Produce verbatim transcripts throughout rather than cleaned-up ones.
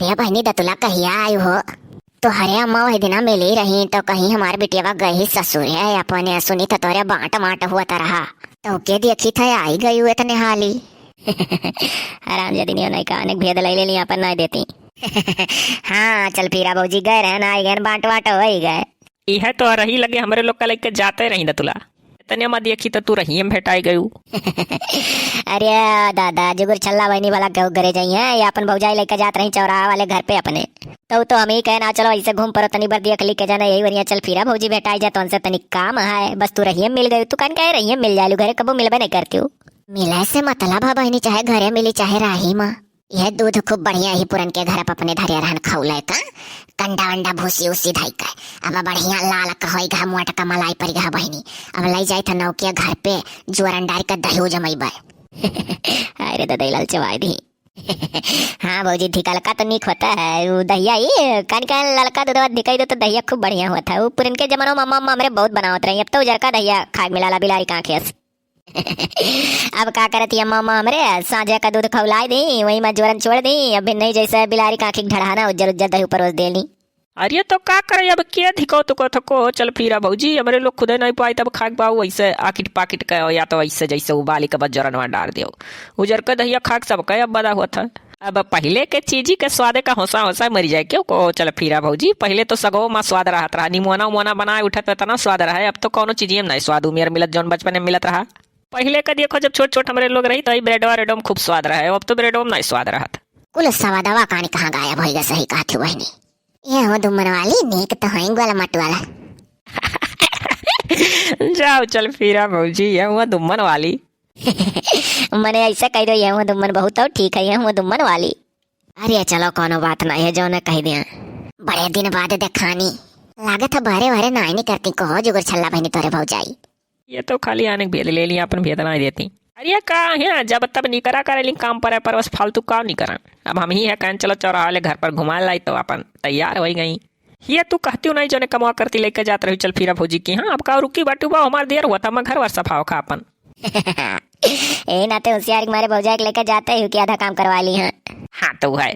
ए बहिनी दतुला, कहिया आयु हो? तोहरे अम्मा वही दिना मिली रही तो कहीं हमार बिटियावा गई ससुरे, अपने सुनी तो तोहरे बांट मांट हुआ त रहा। तो के देखी थे आई गयु इतने हाली। हराम जदी नहीं का अनेक भेद ले लेली, अपन नहीं देती। हाँ, चल फिरा भौजी गए रहे ना, आई गए, बांट वांट हो ही गए। इहे तो रही लगे हमरे लोग का लेके जाते रही दतुला। इतने में देखी तो तू रही में भेटाई गयू। अरे दादा, जुगुर छल्ला बहिनी वाला केहू घरे जाई है, या अपन भौजाई लेके जात रही चौराहा वाले घर पे अपने। तो, तो हम ही कहे ना, चलो ऐसे घूम परो तनी बर देख ली के जाना, यही वरिया चल फिरा भौजी भेटाई जा, तो उनसे तनी काम है, बस तू रही में मिल गयू, तू कन कहे रही में मिल जालू, घरे कबो मिलबे नहीं करती हूँ। मिले से मतलब है बहिनी, चाहे घरे मिली चाहे राही में। यह दूध खूब बढ़िया ही पुरन के घर पर अपने धरे रहन खौले का, कंडा अंडा भूसी उसी धई के। अब बढ़िया लाल का होई गा, मोट का मलाई परी गा बहिनी। अब लई जाई था नौकिया घर पे, जुअर अंडार के दही जमैबे। अरे ददई लाल चवाई दी। हाँ भौजी, धिकलका तो नीक होता है, वो दहिया ही, कान कान ललका दूधवा धिकाई दो तो दहिया खूब बढ़िया होता है। वो पुरन के जमाना में अम्मा, अम्मा हमरे बहुत बनावत रही, अब तो उजरका दहिया खाए मिलाला बिलारी का आँखें से। अब का करत ये मामा हमरे, साँझे का दूध खौलाई दी, वही में जोरन छोड़ दी। अब नहीं जैसे बिलारी का आँखी ढढ़ाना उज्जर उज्जर दही ऊपर ओस देली। अरे तो का करे, अब के धिको तुको थको, चल फिरा भौजी, हमरे लोग खुदे नहीं पाई तब खाक बाऊ वैसे आकिट पाकिट का, या तो ऐसे जैसे उबाली के बस जोरन में डाल दियो। उजर का दहिया खाक सब का अब बदा होत है। अब पहिले के चीजी के स्वादे का होसा होसा मरी जाए, क्यों को चल फिरा भौजी, पहिले तो सगो मा स्वाद रहत रहा, निमोना उमोना बनाए उठत त इतना स्वाद रहा, अब तो कौनो चीजी में नहीं स्वाद, उमेर मिलत जौन बचपने में मिलत रहा। पहिले का देखो जब छोट छोट हमरे लोग रही तो ई ब्रेडवा रेडवा में खूब स्वाद रहा, अब तो ब्रेडवा में नहीं स्वाद रहत। कुल स्वादवा कानी कहाँ गायब होई गा, सही कहत हूँ बहिनी। ये हो दुम्मन वाली, नीक तो हई ग्वाला मट वाला। जाओ चल फिरा भौजी, ये हुआ दुम्मन वाली। मने ऐसे कह दो, ये हुआ दुम्मन बहुत और ठीक है, ये हुआ दुम्मन वाली। अरे चलो, कोनो बात नहीं है, जौने कह दिया। बड़े दिन बाद देखानी। लागत है बहरे वहरे नाई नहीं करती, कहो जुगुर छल्ला बहिनी तोरे भौजाई। ये तो खाली आने के भेद ले लिया, अपन भेद ना देती। अरे का है, जब तब निकरा करेली काम पर, पर बस फालतू का निकरा। अब हम ही है कहन चलो चौराहा ले घर पर घुमा लाई तो अपन तैयार हो गई। ये तू कहती हूँ नहीं, जौने कमवा करती लेके जात रही चल फिरा भौजी की। हाँ, अब का रुकी बाटू बा, हमार देर हुआ था, मैं घर वर सफाओ खा अपन। ए नाते होशियार के मारे भौजाई के लेके जाते ही कि आधा काम करवा ली। हाँ, हाँ तो है।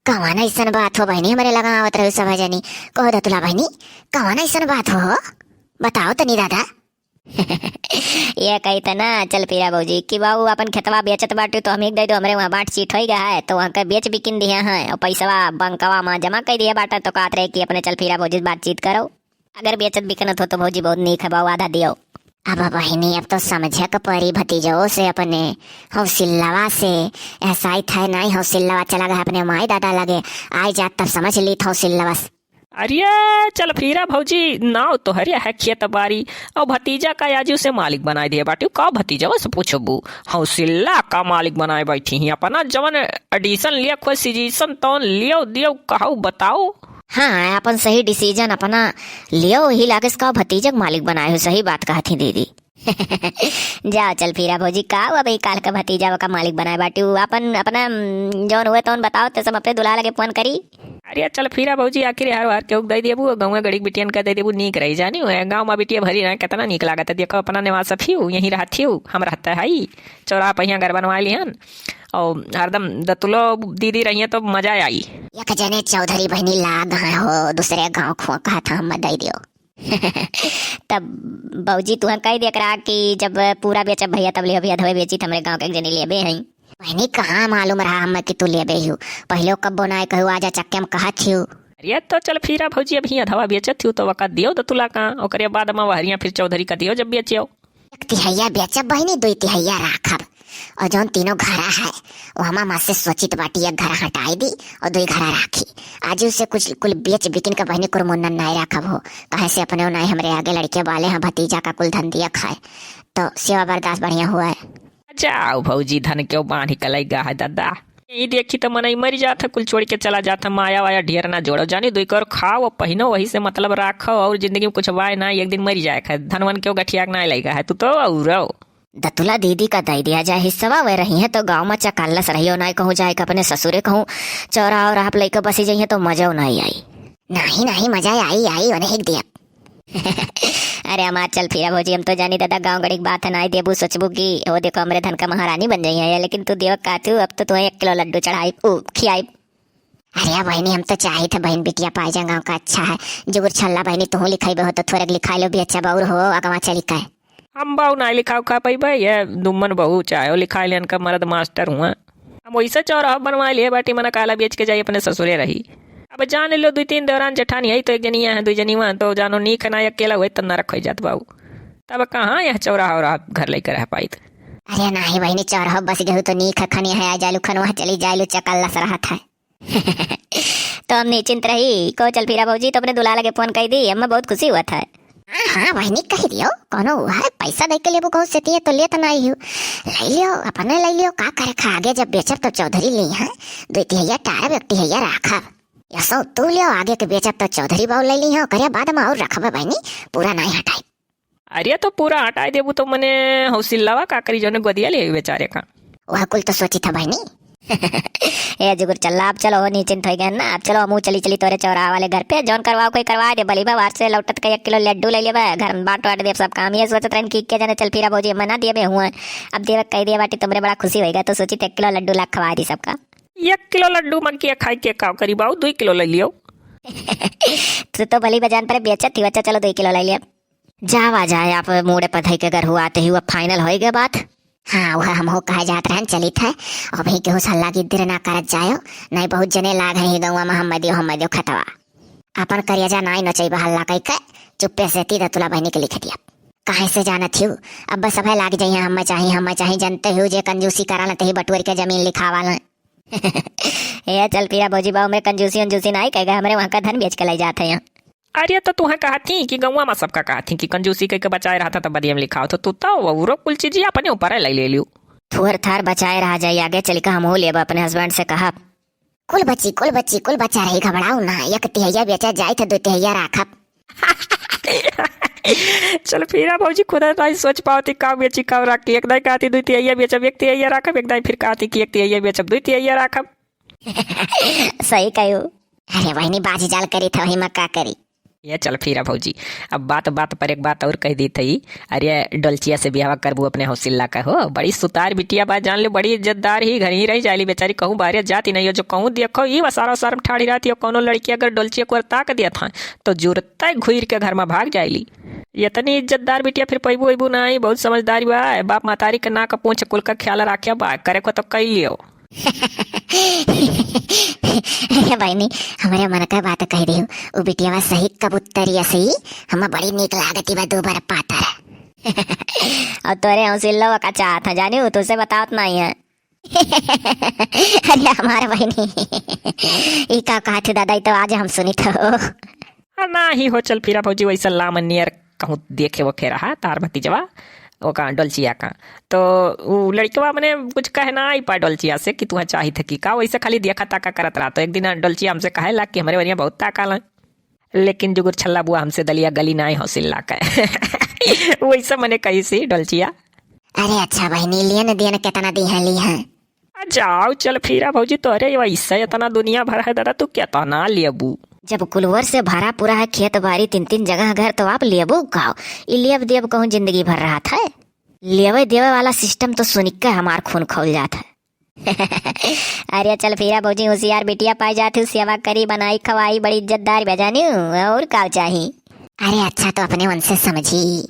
कवन ऐसन बात हो बहिनी, हमरे लगा आवत रहे सब जनी। कहो दतुला बहिनी, कवन ऐसन बात हो, बताओ तनी दादा। ये कही त ना चल फिरा भौजी कि बाबू अपन खेतवा बेचत बाटू तो हम ही दे दो, हमरे वहाँ बांट चीट होई गया है तो वहाँ के बेच बिकिन दिया है और पैसवा बैंकवा में जमा कर दिया बाटा, तो कहत रहे कि अपने चल फिरा भौजी से बातचीत करो। अगर बेचत बिकनत हो तो भौजी बहुत नीक है बाऊ, आधा दियो। अब बहिनी, अब तो समझे के परी भतीजो से अपने हौसिल्लवा से। ऐसा ही था नहीं, हौसिल्लवा चला गया अपने माई दादा लगे, आई जात तब समझ ली था हौसिल्लवा से। अरे चल फिरा भौजी, नाव तो हरिया है खेत बारी, और भतीजा का आजू से मालिक बनाई दिए बाटी का, भतीजवा से पूछबू, हौसिल्ला का मालिक बनाए बैठी ही अपना, जवन एडिशन लिया, कोई सिजीशन तौन लियो दियो, कहो बताओ। हाँ, अपन सही डिसीजन अपना लियो ही लागस का भतीजक मालिक बनाए हो, सही बात कहत ही दीदी। जाओ चल फिरा भौजी, का हुआ भाई, काल का भतीजा का मालिक बनाए बाटी, उ अपन अपना, उम, जौन हुए तौन बताओ, ते सब अपने दुल्हा लगे फोन करी। अरे चल फिरा भौजी, आखिर हर बार केहू के दे देबू, गाँव गड़ी बिटियन का दे देबू, नीक रही जानी हुए, गाँव में बिटिया भरी ना, कितना नीक लागत है, देखो अपना निवास फिऊ, यहीं रहत फिऊ, हम रहता है ही, चौराहा पहिया घर बनवा लिहन, और हरदम दतुलो दीदी रहिए तो मजा आई। एक जने चौधरी बहिनी लाग हैं हो, दूसरे गाँव खो कहत हम दे दियो। तब बौजी तुहन कह दिया करा कि जब पूरा बेचब भैया तब लियो भैया, धवे बेची त हमरे गाँव के एक जनी लेबे हैं। बहिनी कहाँ मालूम रहा हमें कि तू लेबे हो, पहले कब्बो ना कहू, आज चक्के में कहत हियो। अरे तो चल फिरा भौजी, अभी अधवा बेचत हियो तो वका दियो दतुला का, ओकरे बाद में वहरिया फिर चौधरी का दियो जब बेचियो। एक तिहैया बेचब बहिनी, दुई तिहैया राखब। और जौन तीनों घरा है, वो हमा माँ से सोचित बाटी, एक घरा हटाई दी और दुई घरा राखी। आज उसे कुछ कुल बेच बिकिन के बहिनी कुरमुन्नन नाई राखब हो, काहे से अपने नाई हमरे आगे लड़के वाले हैं, भतीजा का कुल धन दिया खाए, तो सेवा बर्दाश्त बढ़िया हुआ है। जाओ भौजी, धन क्यों बांध के लैगा है दादा। यही देखी तो मनई मरी जात है, कुल छोड़ के चला जात है, माया वाया ढेर ना जोड़ो, जानी दुई कर खाओ, पहिनो, वही से मतलब राखो, और जिंदगी में कुछ वाय ना, एक दिन मरी जाए है, धनवन क्यों गठिया के ना लेगा है, तू तो और दतुला दीदी का दे दिया जाए हिस्सवा, वे रही है तो गाँव में चकालस रहियो, ना कहूँ जाए के अपने ससुरे कहूँ, चौरा और आप लेके बसी जाइए तो मजा नहीं आई। नहीं, नहीं, मजा आई, आई, उन्हें एक दिया। अरे हमार चल फिरा भौजी, हम तो जानी दादा गाँव गड़ी की बात है, ना देबू सोचबू कि वो देखो हमरे धन का महारानी बन जाई है, लेकिन तू देवक का तू, अब तो तुम्हें एक किलो लड्डू चढ़ाई, ऊ, खियाई। अरे बहिनी, हम तो चाहित है बहिन, बिटिया पाए जाए गाँव का अच्छा है। जुगुर छल्ला बहिनी, तुहूँ लिखाइबे हो तो थोड़े लिखाइ लेव, बेचब और हो अगवा चली के। हम बाऊ नाहीं लिखा उखा पइबे, ये दुम्मन बहू चाहे लिखाइ लेन का मर्द मास्टर हुआ। हम वइसे चौराहा बनवाइ लिए बाटी, मना काला बेच के जाई अपने ससुरे रही। अब जान लेव दुइ तीन देवरान जेठानी है तो एक जनी यहाँ है, दुइ जनी वहाँ, तो जानो नीक ना अकेला हुए त नरक होइ जात बाऊ। तब कहाँ यह चौराहा और घर लइके रह पाइत। अरे नाहीं बहिनी, चौराहा बस गेहूँ तो नीक है, खनिया है, आ जाइलू खनवा चली जाइलू चकल्लस रहत है। तो हम निश्चिंत रही। कहो चल फिरा भौजी, तो अपने दुल्हा लगे फोन कइ दी, हमें बहुत खुशी हुआ था। हाँ, हाँ, बहिनी कहि दियो, कौनो हुआ है, पैसा दे के लेबू कहू से तिये तो लेत नाहीं हूँ। लइ लियो, अपने लइ लियो, का करे खा आगे जब बेचब तो चौधरी ली हैं, दुइ तिहैया टारब, एक तिहैया राखब। यसो तू लियो, आगे के बेचब तो चौधरी बाऊ लइ ली हैं, ओकरे बाद में और रखबे बहिनी, पूरा नाहीं हटाई। अरे तो पूरा हटाइ देबू तो मने हौसिल्लावा का करी, जौने गोदिया ले बेचारे का। वह कुल तो सोची था बहिनी। ए जुगुर चल्ला, अब चलो हो, निश्चिंत होइ गए ना, अब चलो हमहू चली चली तोरे चौराहा वाले घर पे, जौन करवाओ कोई करवा दे, बली बा वार से लौटत के एक किलो लड्डू लइ लेबे, घर में बांट वाट देब सब काम। ये सोचत रहन कि के जने चल फिरा भौजी मना दिए बे हुआ, अब देवे कहि दिए बाटी, तुमरे बड़ा खुशी होइगा, तो सोची तो एक किलो लड्डू ला खवा दी सबका। एक किलो लड्डू मंगिया खाइ के का करी बाऊ, दुइ किलो लइ लियो। तू तो बली बजान पर बेचत ही, अच्छा चलो दुइ किलो लइ लियो। जावा जाए आप मूड़े पर धइ के गरहुआत ही, अब final होइ गए बात। हाँ, वह हमहू कहे जात रहन चलित है। अभी केहू से हल्ला गिद्दर ना करत जायो, नाहीं बहुत जने लाग हैं गौवा में, हम्मे दियो, हम्मे दियो खतवा। अपन करेजा नाहीं नोचइबा हल्ला कइ के, चुप्पे से तीन तुला बहिनी के लिख दिया। काहे से जानत हिउ, अब बस अभय लाग जइहें, हम्मे चाही, हम्मे चाही, जनते हिउ जे कंजूसी करा लेते ही बटुअर के जमीन लिखावा लें। ए चल फिरा भौजी बाऊ, हमरे कंजूसी उंजूसी नाहीं कहेगा, हमरे वहाँ का धन बेच के लइ जात है यहाँ। अरे तो तुहें कहत ही कि गौवा में सबका कहत ही कि कंजूसी कइके बचाए रहत है तो बदिया में लिखावत हो, तू तो औरो कुल चीज अपने ऊपर लइ ले लियो। थोर थार बचाए रहा जाई, आगे चलिके हमहू लेब, अपने husband से कहब। कुल बची, कुल बची, कुल बचा रही, घबराऊ ना, एक तिहैया बेचा जाई तो दुइ तिहैया राखब। चल फिरा भौजी, खुदे नाहीं सोच पावती का बेची का राखी, एक दाई कहती दुइ तिहैया बेचब एक तिहैया राखब, एक दाई फिर कहती कि एक तिहैया बेचब दुइ तिहैया राखब। सही कहू। अरे बहिनी, बाजी जाल करी था, वही में का करी। ये चल फिरा भौजी, अब बात बात पर एक बात और कहि दी थी। अरे डोलचिया से बियाहवा करबू अपने हौसिल्ला का हो, बड़ी सुतार बिटिया बा, जान ले बड़ी इज्जतदार ही, घर ही रहि जाइली बेचारी, कहूँ बाहरे जाती नाहीं हो, जो कहूँ देखो ई वसारा वसार में ठाड़ी रहती हो, कौनो लड़की अगर डोलचिया को ताक दिया था तो जुरते घुइर के घर में भाग जाइली। इतनी इज्जतदार बिटिया फिर पैबू वैबू नाहीं, बहुत समझदारी बा, बाप महतारी के नाक पूछ कुल का ख्याल राखे बा, करे को तो कइ लियो। अरे बहिनी, हमरे मन का बात कहि दिहु, उ बिटियावा सही कबूतरिया सही, हमें बड़ी नीक लागती बा, दू बार पातर। और तोरे हौसिल्लो का चाहत है, जानी हो, तुझसे बतावत नाहीं है। अरे हमार बहिनी, ई का कहत है दादा, ई तो आज हम सुनित हो। आ, नाहीं हो, चल फिरा भौजी, वैसा लामन नियर कहूँ देखे वखे रहा तार भतीजवा, ओका डोलचिया का। तो उ लड़कवा मने कुछ कहे नाहीं पाए डोलचिया से कि तुहा चाहित है कि का, वैसे खाली देखा ताका करत रहा। तो एक दिन डोलचिया हमसे कहे लाग कि हमरे वरिया बहुत ताका ला, लेकिन जुगुर छल्ला बुआ हमसे दलिया गली नाहीं हौसिल्ला का। वैसे मने कही सी डोलचिया। अरे अच्छा बहिनी, लेन देन केतना दिहली है? आ जाओ चल फिरा भौजी, तोहरे वैसे इतना दुनिया भर है दादा, तू केतना लेबू? जब कुलवर से भरा पूरा है खेत बारी, तीन तीन जगह घर, तो आप लेबू का? ई लेब देब कहूँ जिंदगी भर रहत है? लेवे देवे वाला system तो सुनिक के हमार खून खौल जात है। अरे चल फिरा भौजी, होशियार बिटिया पाई जात हूँ, सेवा करी, बनाई, खवाई, बड़ी इज्जतदार बेजानी हूँ, और का चाही? अरे अच्छा, तो अपने उनसे समझी।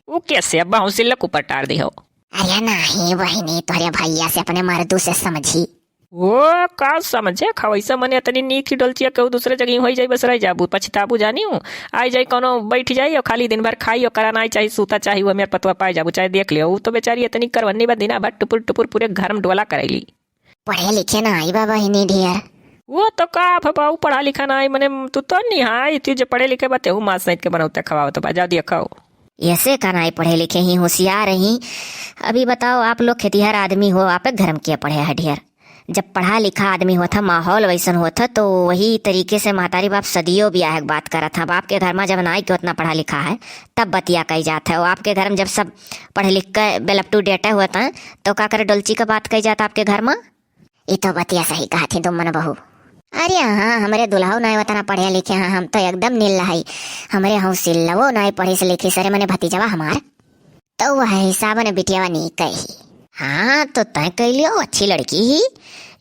उ कैसे अब्बा हौसिल्ला के ऊपर टार दी हो? अरे नाहीं बहिनी, तोहरे भैया से, अपने मर्दू से समझी। वो का समझे, खवैसा मने इतनी नीक ही डोलचिया केहू दूसरे जगह होई जाई, बस रह जाबू, पछताबू जानी हूँ। आई जाई कौनो बैठ जाई और खाली दिन भर खाई और करा नाहीं चाही, सूता चाही, वो मेर पतवा पाए जाबू, चाहे देख लियो। वो तो बेचारी इतनी करवन्नी बा, दिना भर टुपुर टुपुर पूरे घर में डोला करैली। पढ़े लिखे नाहीं बा बहिनी ढेर। वो तो का भबाऊ पढ़ा लिखा नाहीं, मने तू तो निहाई, तू जो पढ़े लिखे बा, तेहू मास सहित के बनौते खवावत बा, जा देखो। ऐसे का नाहीं पढ़े लिखे ही, होशियार ही। अभी बताओ, आप लोग खेतिहर आदमी हो, आप घर में क्या पढ़े है ढेर? जब पढ़ा लिखा आदमी होत है, माहौल वैसन होत है, तो वही तरीके से महतारी बाप सदियों बियाह के बात करत है। अब आपके घर में जब नाहीं के उतना पढ़ा लिखा है, तब बतिया कही जात है। और आपके घर में जब सब पढ़ लिख के well up to date होत हैं, तो का करे डोलची का बात कही जात आपके घर में? ई तो बतिया सही कहत ही दुम्मन बहू। अरे हाँ, हमरे दुल्हौ नाहीं उतना पढ़े लिखे हैं, हम तो एकदम निल्ला हई। हमरे हौसिल्लवो नाहीं पढ़िस लिखिस, अरे मने भतीजवा हमार। तो वह हिसाब ने बिटियावा नीक ही। हाँ, तो तय कह लियो, अच्छी लड़की ही।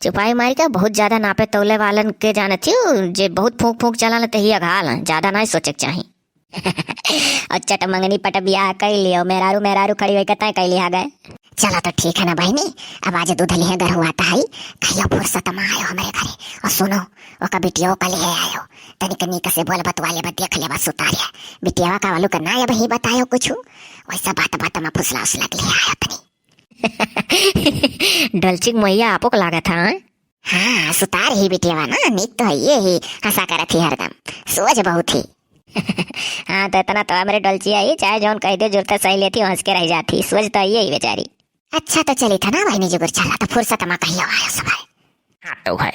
चुपाई मारी का बहुत ज्यादा नापे तौले वालन के जानत ही, जे बहुत फूंक फूंक चला न तही अघाल, ज्यादा ना सोचे के चाही। और चट मंगनी पट बियाह कई लियो, मेहरारू मेहरारू खड़ी होई के तय कई लिहा गए। चलो तो ठीक है ना बहिनी, अब आज दूध लिहे गरहुआ तहाई, कहियो फुर्सत में आयो हमरे घरे। और सुनो, ओका बिटियो का लिहे आयो, तनिक नीक से बोल बतुआ लेबा, देख लेबा सुतारिया। बिटियावा का वालू का ना अब ही बतायो कुछ, वैसा बात बात में फुसला उसला के लिहे आयो तनी। डलचिक मैया आपो को लागत है, हाँ? हाँ, सुतार ही बिटियावा ना, नीक तो है ये ही, हंसा करत ही हरदम, सोच बहुत ही। हाँ, तो इतना तो हमरे डोलचिया ही, चाहे जौन कह दे, जुरते सही लेती, हंस के रह जाती, सोच तो ये ही बेचारी। अच्छा, तो चली था ना बहिनी जुगुर, चला तो फुर्सत मा कहियो आयो समय। हाँ, तो है।